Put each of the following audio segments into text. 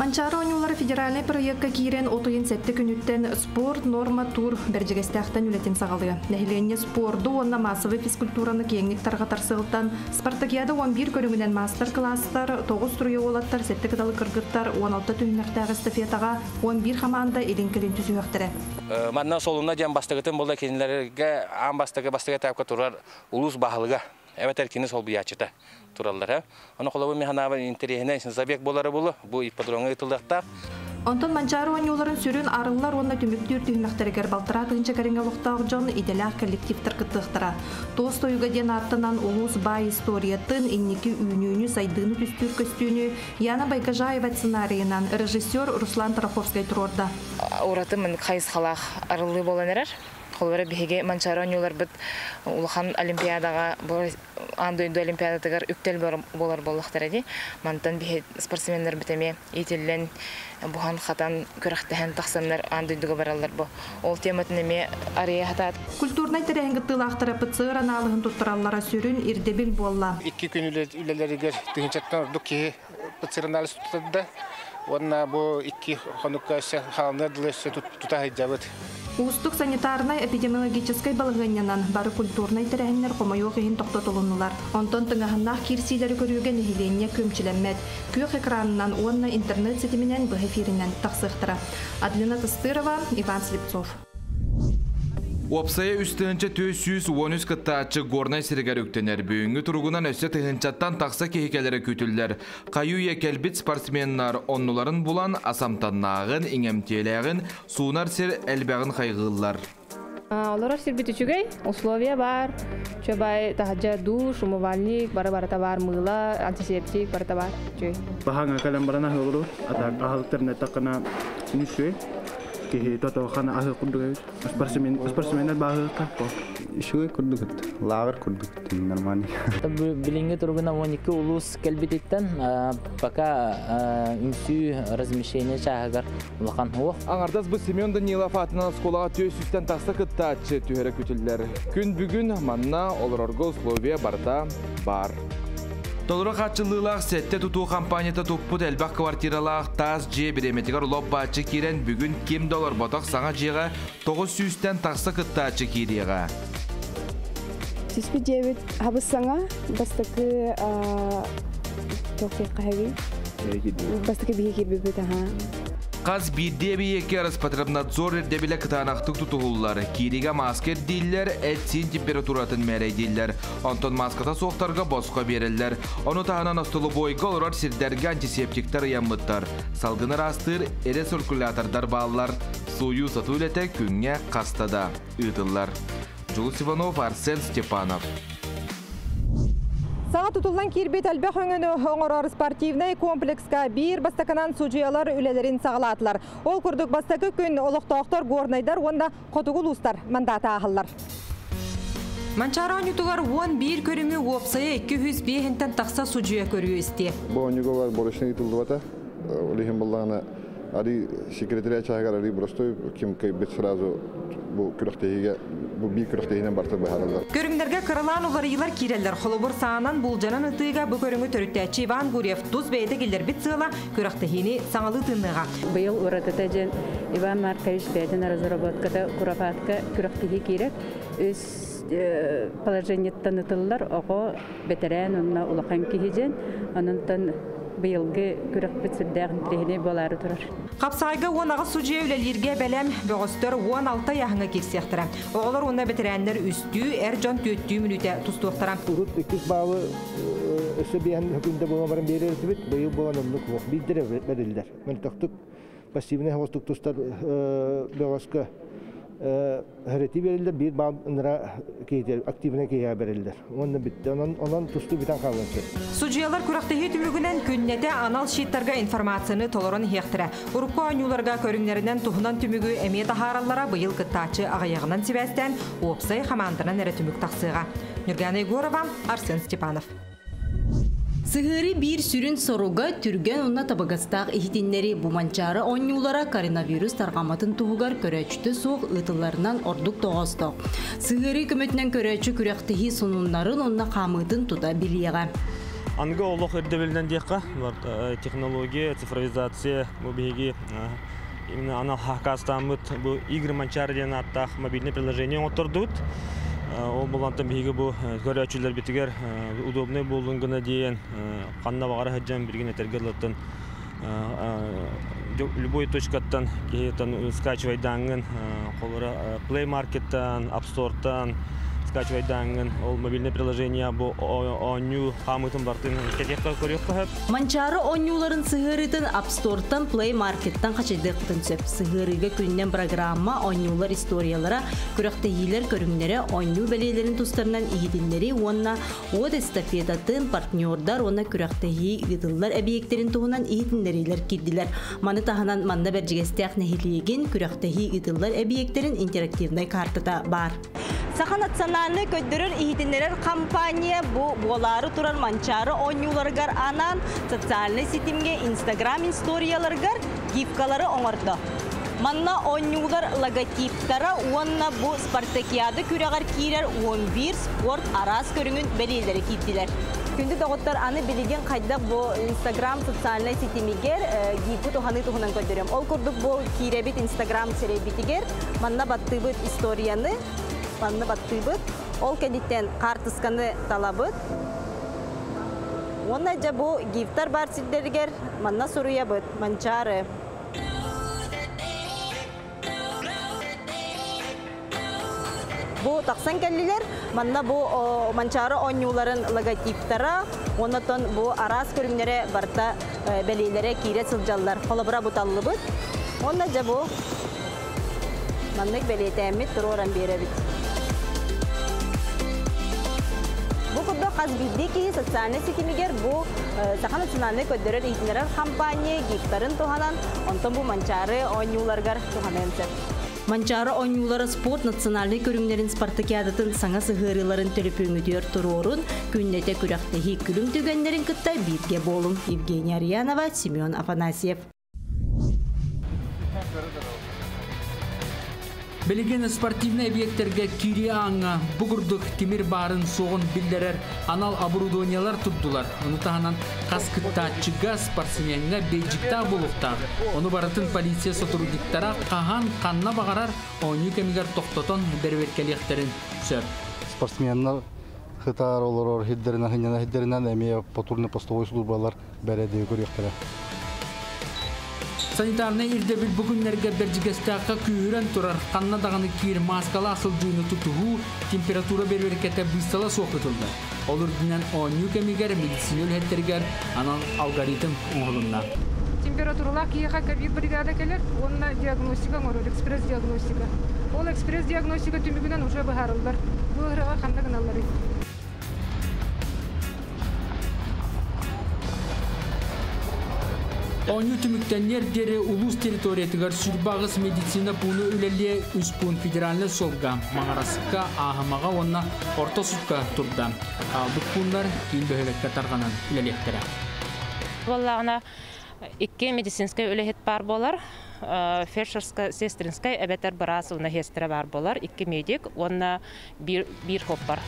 Манчаары оонньуулара федеральнай бырайыакка киирэн от ыйын сэттэ күнүттэн Спорт норма тур Бэрдьигэстээхтэн үлэтин саҕалыа. Нэһилиэнньэ спорду уонна массовай физкультураны киэҥник тарҕатар сыалтан Спартакиада 11 көрүҥүнэн маастар-кылаастар, 9 туруйа уолаттар, 7 кыталы кыргыттар, 16 түһүмэхтээх эстафетаҕа 11 хамаанда илин-кэлин түсүһүөхтэрэ. Манна солуна диэн бастакытын буолла кинилэргэ аан бастакы бастакы этапка турар улуус баһылыга эбэтэр кини солбуйааччыта тураллар. Ону холобур мин санаабар интэриэһинэй забег буолара буолуо. Бу ипподромҥа ыытыллыахтаах. Онтон Манчаары оонньууларын сүрүн арыллар уонна түмүктүүр түһүмэхтэригэр балтараа тыһыынча кэриҥэ олохтоох дьон идэлээх коллективтар кыттыахтара. Туос тойуга диэн ааттанан улуус баай историятын, инники үүнүүнү, сайдыыны түстүүр көстүүнү Яна Байгожаева сценарийынан режиссер Руслан Тараховскай туруорда. Ураты маннык хайысхалаах арыллыы буолан эрэр. Холобура, биһиги Манчаары оонньууларбыт улахан олимпиадаҕа аан дойду олимпиадатыгар үктэл буолар буоллахтара дии. Мантан биһи спортсменнарбыт эмиэ иитиллэн, буһан-хатан, күрэхтэһэн тахсаннар аан дойдуга бараллар бу. Ол тематын эмиэ арыйа сатаат. Культурнай тэрээһин кыттыылаахтара ПЦР анаалыһын туттараллара сүрүн ирдэбил буолла. Икки күн үлэлэригэр тыһыынчаттан ордук киһи ПЦР анализ туттарда. Уонна бу икки хонукка өссө хаалынар дылы өссө тута сылдьабыт. Уустук санитарнай-эпидемиологическай балаһыанньанан бары культурнай тэрээһиннэр хомойуох иһин тохтотулуннулар. Онтон тыҥаһыннаах киирсиилэри көрүүгэ нэһилиэнньэ күөмчүлэммэт. Күөх экранынан уонна интернет ситиминэн быһа эфиринэн тахсыахтара. Адлина Тыстырова, Иван Слепцов. Уопсайа 3413 кыттааччы Горнай сиригэр үктэнэр. Бүгүҥҥү туругунан өссө тыһыынчаттан тахса киһи кэлэрэ күүтүллэр. Хайы-үйэ кэлбит спортсменнар оннуларын булан, асамтаннааҕын, иҥэмтиэлээҕин, суунар сир элбэҕин хайҕыыллар. Олорор сирбит үчүгэй, условия баар, үчүгэй таһырдьа душ, умывальник, бары барыта баар, мыыла, антисептик барыта баар, үчүгэй. Баһаҥа кэлэн баран аһыы атак аһылыктарын эттэххинэ үчүгэй киһи тото-хана аһыы курдук эбит. Спортсмен спортсменнэр бааһыахха. Үчүгэй курдук лааҕыр курдук нормальный. Билиҥҥи туругунан 12 улуус кэлбититтэн пока үҥсүү размещение чааһыгар улахан суох. Аҥардас бу Семен Данилов аатынан оскуолаҕа түөс үстэн тахса кыттааччы түһэрэ күтүллэр. Күн бүгүн манна олорорго условия барыта баар. Толору хааччыллыылаах сэттэ тутуу компанията туппут элбэх квартиралаах таас дьиэ бириэмэтигэр лоп бааччы киирэн бүгүн ким да олорботох саҥа дьиэҕэ 900-тэн тахса кыттааччы киириэҕэ. Түспүт дьиэбит хабыс саҥа бастакы бастакы биһи киирбиппит аха. Хас биирдии эбийиэккэ Роспотребнадзор ирдэбилэ кытаанахтык тутуһуллар. Кииригэ мааска ирдииллэр, эт-сиин температуратын мээрэйдииллэр. Онтон мааската суохтарга босхо биэрэллэр. Ону таһынан остолобуойга олорор сирдэргэ антисептиктар ыйаммыттар. Салгын ыраастыыр рециркулятордар бааллар. Сууйуу-сотуу үлэтэ күҥҥэ хаста да ыытыллар. Дьулус Иванов, Арсен Степанов. Саҥа тутуллан киирбит элбэх өҥөнү оҥорор спортивнай комплекска биир бастакынан судьуйалар үлэлэрин саҕалаатылар. Ол курдук бастакы күн олохтоохтор горнайдар уонна хотугу улуустар мандата ааһаллар. Манчаары оонньуутугар 11 көрүҥү уопсайа 205-тэн тахса судьуйа көрүү истиэ. Бу оонньууга борочный ыытыллыбата. Ол иһин буллаҕына ари секретаря чааһыгар ари простой ким кыайбыт сразу бу күрэхтэһиигэ бу биир күрэхтэһиинэн барыта быһаараллар. Көрүҥнэргэ кыралаан уларыйыылар киирэллэр. Холобур, саанан булдьанан ытыыга бу көрүҥү төрүттээччи Иван Гурьев тус бэйэтэ киллэрбит сыала күрэхтэһиини саҥалыы тыынныаҕа. Быйыл уратыта дьэн Иван Маркович бэйэтин разработката куропатка күрэхтэһии киирэр. Үс положениеттан ытыллар оҕо бэтэрээн уонна улахан киһи дьэн. Ононтон быйылгы күрэхпит сүрдээх интэриэһинэй буолаары турар. Хапсаҕайга 18 судьуйа үлэлииргэ бэлэм, бөҕөстөр 16 ыйааһыҥҥа киирсиэхтэрэ. Оҕолор уонна бэтэрээннэр үстүү, эр дьон түөттүү мүнүүтэ тустуохтара. Урут иккис баалы өссө биэһэн хөкүндэ буолан баран биэрэр этибит, быйыл буолан оннук суох. Биирдэрэ бэриллэр. Мөлтөхтүк пассивнай оҕустук тустар бөҕөскө Хэрэти бериллэр, биир баал ынра киһитэ, активнай киһиэхэ бериллэр. Уонна бүттэ. Онон, онон тустуу бүтэн хаалыан сөп. Судьуйалар күрэхтэһии түмүгүнэн күннэтэ анал щиттарга информацияны толорон иһиэхтэрэ. Урукку оонньууларга көрүҥнэринэн туһунан түмүгү эмиэ таһаараллара быйыл кыттааччы аҕыйаҕынан сибээстээн уопсай хамаанданан эрэ түмүк тахсыаҕа. Нюргана Егорова, Арсен Степанов. Сыһыары биир сүрүн соруга түргэн уонна табыгастаах иһитиннэри бу Манчаары оонньуулара коронавирус тарҕамматын туһугар көрөөччүтэ суох ыытылларынан ордук тоҕоостоох. Сыһыарыы көмөтүнэн көрөөччү күрэхтэһии сонуннарын уонна хаамыытын тута билиэҕэ. Аныгы олох ирдэбилинэн диэххэ, технология, цифровизация бу биһиги именно анал хакастааммыт бу Игры Манчаары диэн ааттаах мобильный приложение оҥоттордубут. Ол булантан биһиги бу көрөөччүлэрбитигэр удобный буоллун гына диэн ханна баҕара сылдьан билигин этэргэ дылыттан любой точкаттан киһи скачивайдааҥҥын холобура Play Markеттан, App Store'тан скачивайдааҥҥын ол мобильное приложение бу оонньуу хаамыытын бартын кэтиэххэ көрүөххэ сөп. Манчаары оонньууларын сыһыарыытын App Store'тан Play Market'тан хачайдыахпытын сөп. Сыһыарыыга күнүнэн программа, оонньуулар историялара, күрэхтэһиилэр көрүҥнэрэ, оонньуу бэлиэлэрин тустарынан иһитиннэрии уонна уот эстафетатын, партнердар уонна күрэхтэһии ыытыллар эбийиэктэрин туһунан иһитиннэриилэр киирдилэр. Маны таһынан манна Бэрдьигэстээх нэһилиэгин күрэхтэһии ыытыллар эбийиэктэрин интерактивнай картата баар. Саха национальнай көрдөрөр-иһитиннэрэр компания бу буолаары турар Манчаары оонньууларыгар анаан социальнай ситимҥэ Инстаграм историяларыгар гифкалары оҥордо. Манна оонньуулар логотиптара уонна бу спартакиада күрэҕэр киирэр 11 спорт араас көрүҥүн бэлиэлэрэ киирдилэр. Күндү доҕоттор, аны билигин хайдах бу Инстаграм социальнай ситимигэр гифы туһаныы туһунан көрдөрөм. Ол курдук бу киирэбит Инстаграм сирэйбитигэр, манна баттыыбыт историяны, манна баттыыбыт. Ол кэнниттэн хаартысканы талабыт. Уонна дьэ бу гифтар бар сирдэригэр манна суруйабыт Манчаары. Бу тахсан кэллилэр. Манна бу Манчаары оонньууларын логотиптара, оннотон бу араас көрүҥнэрэ барыта бэлиэлэрэ киирэ сылдьаллар. Холобура бу таллыбыт. Уонна дьэ бу маннык бэлиэтээммит туруоран биэрэбит. Бу курдук хас биирдии киһи социальнай ситимигэр бу Саха национальнай көрдөрөр-иһитиннэрэр хампаанньа гифтарын туһанан, онтон бу Манчаары оонньууларыгар туһаныан сөп. Манчаары оонньуулара спорт национальнай көрүҥнэрин спартакиадатын саҥа сыһыарыыларын төлөпүөҥҥүтүгэр туруорун, күннэтэ күрэхтэһии күлүм түгэннэрин кытта бииргэ буолуҥ. Евгения Арьянова, Семен Афанасьев. Билигин спортивнай объектэргэ киирии ааҥҥа бу курдук тимир баарын суоҕун биллэрэр анал оборудованиелар турдулар. Ону таһынан хас кыттааччыга, спортсмеҥҥа бейджиктаах буолуохтаах. Ону барытын полиция сотрудниктара хаһан, ханна баҕарар оонньуу кэмигэр тохтотон бэрэбиэркэлиэхтэрин сөп. Спортсменнар хытаар олорор хиддеринэн хиннэнэ хиддеринэн эмиэ патрульно-постовой службалар бэрэдэги көрүөхтэрэ. Санитарнай ирдэбил бу күннэргэ Бэрдьигэстээххэ күүһүрэн турар, ханна даҕаны киир мааскалаах сылдьыыны тутуһуу, температура бэрэбиэркэтэ быыстала суох ыытыллар. Ол үрдүнэн оонньуу кэмигэр медицина үлэһиттэригэр анал алгоритм оҥоһулунна. Температуралаах киһиэхэ ковид бригада кэлэр уонна диагностика оҥорор, экспресс-диагностика. Ол экспресс-диагностика түмүгүнэн уже быһаарыллар, бу ыарыыга ханна гыналларый. Оонньуу түмүктэниэр диэри улуус территориятыгар 28 медицина пууна үлэлиэ, үс пуун федеральнай суолга, Маҥараска, Ааһымаҕа уонна Орто Сутка турда. Хаалбыт пууннар киин бөһүөлэккэ тарҕанан үлэлиэхтэрэ. Буоллаҕына икки медицинскэй үлэһит баар буолар. Фельдшерская, сестринскай эбэтэр быраас уонна сиэстэрэ баар буолар. Икки медик уонна биир, биир хоппар.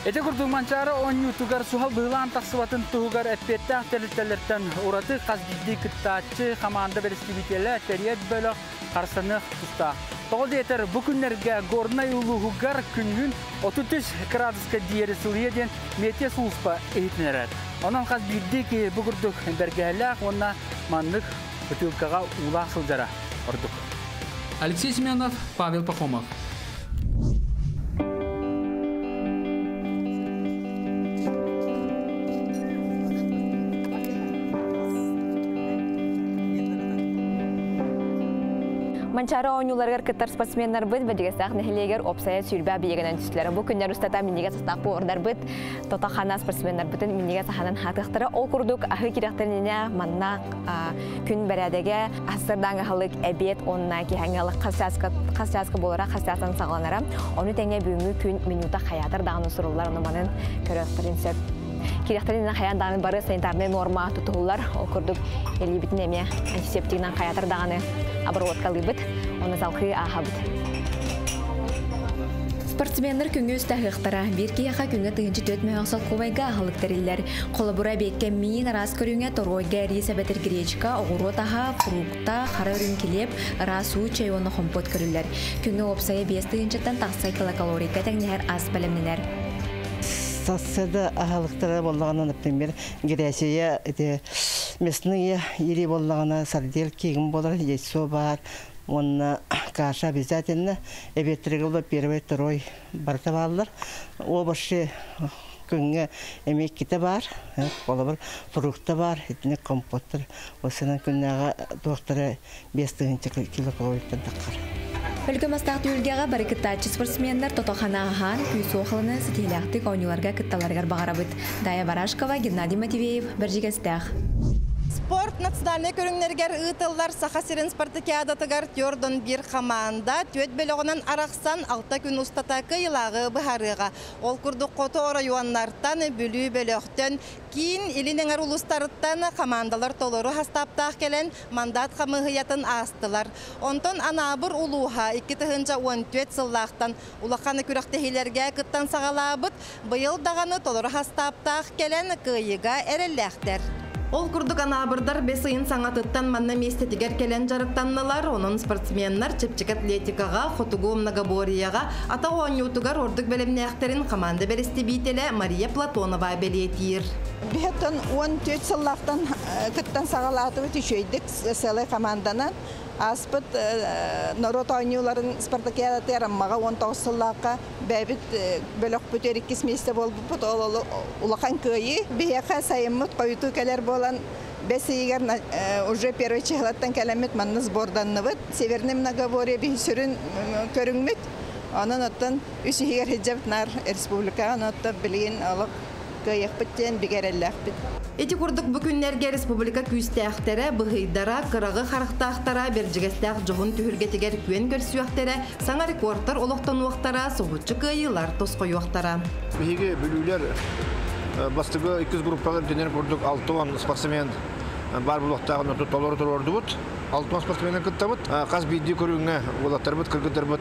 Ити курдук Манчаары оонньуутугар суһал быһылаан тахсыбатын туһугар эппиэттээх тэрилтэлэртэн ураты хас биирдии кыттааччы, хамаанда бэрэстэбиитэлэ, тэрийэр бөлөх харыстаныах тустаах. Тоҕо диэтэр, бу күннэргэ Горнай улууһугар күнүһүн 33 градуска диэри сылыйа диэн метео сулууспа иһитиннэрэр. Онон хас биирдии киһи бу курдук бэргэһэлээх уонна маннык бытыылкаҕа уулаах сылдьара ордук. Алексей Семенов, Павел Пахомов. Манчаары оонньууларыгар кыттар спортсменнарбыт Бэдьигэстээх нэһилиэгэр уопсайа сүүрбэ биегинэн түстүлэр. Бу күннэр устата минньигэс астаах повардарбыт тото-хана спортсменнарбытын минньигэс аһынан хаатыахтара. Ол курдук аһыы кирэхтэринэ манна күн бэрээдэгэ сарсыардааҥы аһылык эбиэт уонна киэһээҥҥи аһылык хас чааска хас чааска буолара хас чаастан саҕаланара ону тэҥэ бүгүҥҥү күн менюта хайаатар даҕаны суруллар ону манан көрүөхтэрин сөп кириэхтэрин хайаан даҕаны бары санитарнай нуорма тутуһуллар ол курдук илиибитин эмиэ антисептигынан хайаатар даҕаны обработкалыыбыт уонна салгыы ааһабыт. Спортсменнар күҥҥэ үстэ аһыахтара. Биир киһиэхэ күҥҥэ 1004 мөһөөх солкуобайга аһылык тэриллэр. Холобура, эбиэккэ миин араас көрүҥэ, торуойга рис эбэтэр гречка, оҕуруот аһа, фрукта, хара үрүҥ килиэп, ыраас уу, чэй уонна хомпуот көрүллэр. Күҥҥэ уопсайа 5 тыһыынчаттан тахса килокалорийга тэҥнэһэр ас бэлэмнэнэр. Сарсыарда аһылыктара буоллаҕына, например, Греция ити мясные или буоллаҕына сардельки игин буолар, яйцо баар, уонна каша обязательно. Эбиэттэргэ буолла первый, второй барыта бааллар. Овощи күҥҥэ эмиэ иккитэ баар, холобур, фрукта баар, итини компоттар. Осынан күннээҕи туохтара 5000 килокалориттан таххар. Өлгөм астаах түһүлгэҕэ бары кыттааччы спортсменнар тото-хана аһаан, күүс-уох ылынан ситиһиилээхтик оонньууларга кытталларыгар баҕарабыт. Дая Барашкова, Геннадий Матвеев, Бэрдьигэстээх. Спорт национальнай көрүҥнэригэр ыытыллар Саха сирин спартакиадатыгар 41 хамаанда түөрт бөлөҕүнэн арахсан 6 күн устата кыайыылааҕы быһаарыаҕа. Ол курдук хоту оройуоннартан, Бүлүү бөлөхтөн, киин илин эҥэр улуустарыттан хамаандалар толору хастааптаах кэлэн мандат хамыыһыйатын аастылар. Онтон Анаабыр улууһа 2014 сыллаахтан улахан күрэхтэһиилэргэ кыттан саҕалаабыт, быйыл даҕаны толору хастааптаах кэлэн кыайыыга эрэллээхтэр. Ол курдук анаабырдар бэс ыйын саҥатыттан манна миэстэтигэр кэлэн дьарыктаннылар, онон спортсменнар чэпчэки атлетикаҕа, хотугу многоборьеҕа, атах оонньуутугар ордук бэлэмнээхтэрин команда бэрэстэбиитэлэ Мария Платонова бэлиэтиир. Биһиттэн 14 сыллаахтан кыттан саҕалаатыбыт үчүгэйдик сыалай команданан. Ааспыт норуот оонньууларын спартакиадатыгар Аммаҕа 19 сыллаахха бэйэбит бөлөхпүтүгэр иккис миэстэ буолбуппут. Ол улахан кыайыы. Биһиэхэ сайыммыт хойутуу кэлэр буолан бэс ыйыгар уже первый числаттан кэлэммит манна сборданныбыт. Северный многоборье биһи сүрүн көрүҥмүт. Онон оттон үс иһигэр сылдьабыт наар республикаҕа, оттон билигин олох кыайыахпыт диэн бигэ эрэллээхпит. Ити курдук бу күннэргэ республика күүстээхтэрэ, быһыйдара, кыраҕы харахтаахтара, Бэрдьигэстээх дьоһун түһүлгэтигэр күөн көрсүөхтэрэ, саҥа рекордтар олохтонуохтара, соһуччу кыайыылар тосхойуохтара. Биһиги бүлүүлэр бастакы иккис группаҕа ирдэнэр курдук 60 спортсмен баар буолуохтааҕын толору туруордубут. 60 спортсмены кыттабыт. Хас биирдии көрүҥҥэ уолаттарбыт, кыргыттарбыт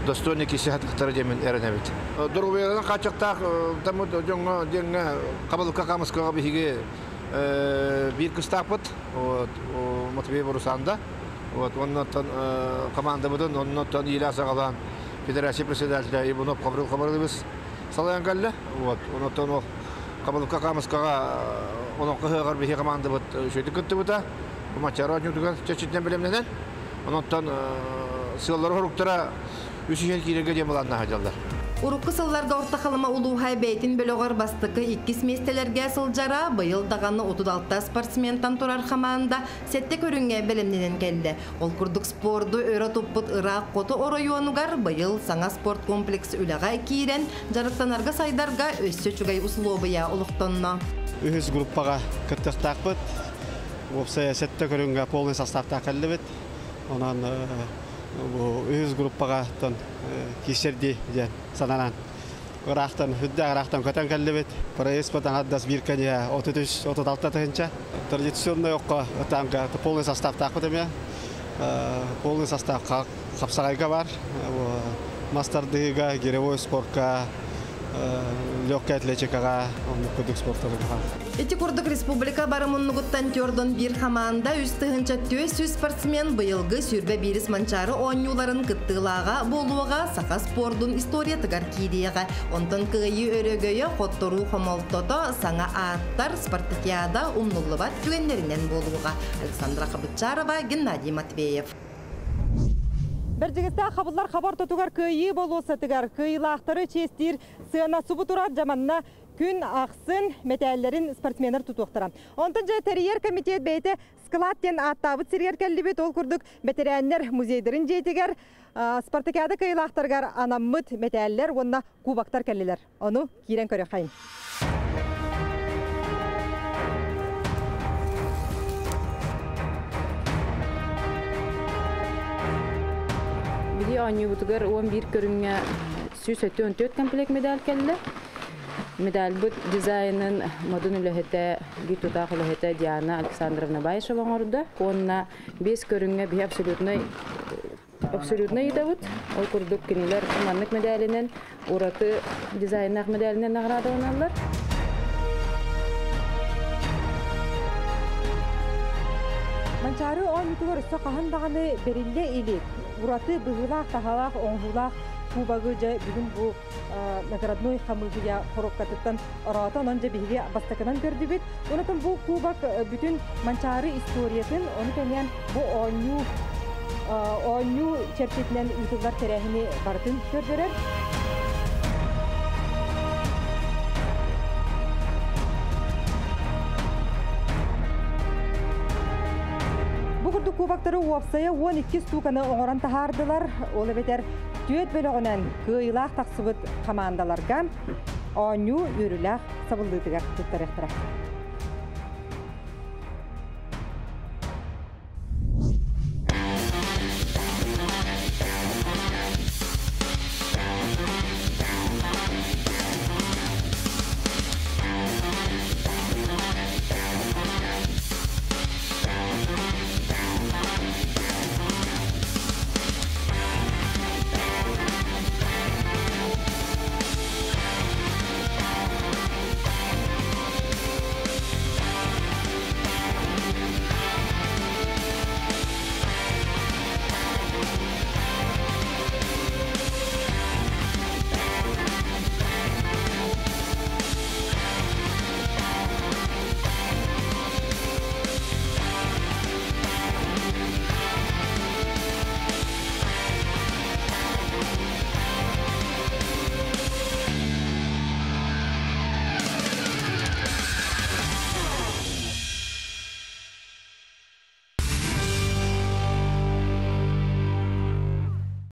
достойный киси хатыктара диэмин эрэнэбит. Доруобуйаларын хааччахтаах таммыт дьоҥҥо диэҥҥэ хабылыкка хаамыскаҕа биһиги биир кыстаахпыт. Вот, Матвей Борусанда. Вот, оннуттан командабытын, оннуттан иилээн саҕалаан федерация председателя Иванов Хабрыл Хабрылыбыс салайан кэллэ. Вот, оннуттан ол хабылыкка хаамыскаҕа онон кыһыаҕар биһи командабыт үчүгэйдик кыттыбыта. Маччара оонньуутугар чэччитинэн бэлэмнэнэн, ононтон сыаллара хоруктара үс иһэн киирэргэ диэн былааннаах сылдьаллар. Урукку сылларга Орто Халыма улууһа бэйэтин бөлөҕөр бастакы иккис миэстэлэргэ сылдьара, быйыл даҕаны 36 спортсментан турар хамаанда сэттэ көрүҥҥэ бэлэмнэнэн кэллэ. Ол курдук спорду өрө туппут ыраах хоту оройуонугар быйыл саҥа спорткомплекс үлэҕэ киирэн, дьарыктанарга сайдарга өссө үчүгэй усулуобуйа олохтонно. Үһүс группаҕа кыттыахтаахпыт. Уопсайа сэттэ көрүҥҥэ полный составтаах кэллибит. Онон бу үһүс группаҕа киирсэрдии диэн сананан ыраахтан, үрдээх ыраахтан көтөн кэллибит. Проезд аҥардас биир кэньэ 33-36 тыһыынча. Традиционный окко ытаанга полный составтаахпыт эмиэ. Полный состав хапсаҕайга бар. Мас тардыһыыга, гиревой спортка, легкая атлетикаҕа, оннук курдук спорттарга. Ити курдук республика бары муннугуттан 41 хамаанда 3400 спортсмен быйылгы 21 Манчаары оонньууларын кыттыылааҕа буолуоҕа, саха спордун историятыгар киириэҕэ. Онтон кыайыы өрөгөйө, хотторуу хомолтото, саҥа ааттар, спартакиада умнуллубат түгэннэринэн буолуоҕа. Александра Хабытчарова, Геннадий Матвеев. Бэрдьигэстээх хабыллар хабар тотугар кыайыы болуоссатыгар кыайыылаахтары чиэстиир сыана субу турар дьаманна күн ахсын мэтээллэрин спортсменнар тутуохтара. Онтон дьэ тэрийэр комитет бэйэтэ склад диэн ааттаабыт сиригэр кэллибит. Ол курдук бэтэрээннэр музейдарын дьиэтигэр спартакиада кыайыылаахтарыгар анаммыт мэтээллэр уонна кубоктар кэллилэр. Ону киирэн көрүөххэйин. Биһи оонньуубутугар 11 көрүҥҥэ 174 комплект медаль кэллэ. Медальбыт дизайнын модун үлэһитэ, биир тутаах үлэһитэ Диана Александровна Баишева оҥордо. Уонна биэс көрүҥҥэ биһи абсолютнай ыытабыт. Ол курдук кинилэр маннык медалинэн Ураты дизайннаах медалынан наҕараадаланаллар. Манчаары оонньуутугар өссө хаһан даҕаны бэриллэ илик ураты быһыылаах-таһаалаах оҥоһуулаах кубогы дьэ бүгүн бу наградной хамыыһыйа хоруопкатыттан ороото, онон дьэ биһиги бастакынан көрдүбүт. Онотон бу кубок бүтүн Манчаары историятын, ону тэҥэ бу оонньуу оонньуу чэрчитинэн ыытыллар тэрээһини барытын көрдөрөр. Бу курдук кубоктары уопсайа 12 стуканы оҥорон таһаардылар. Ол эбэтэр түөрт бөлөҕүнэн кыайыылаах тахсыбыт хамаандаларга оонньуу үөрүүлээх сабыллыытыгар туттарыахтара.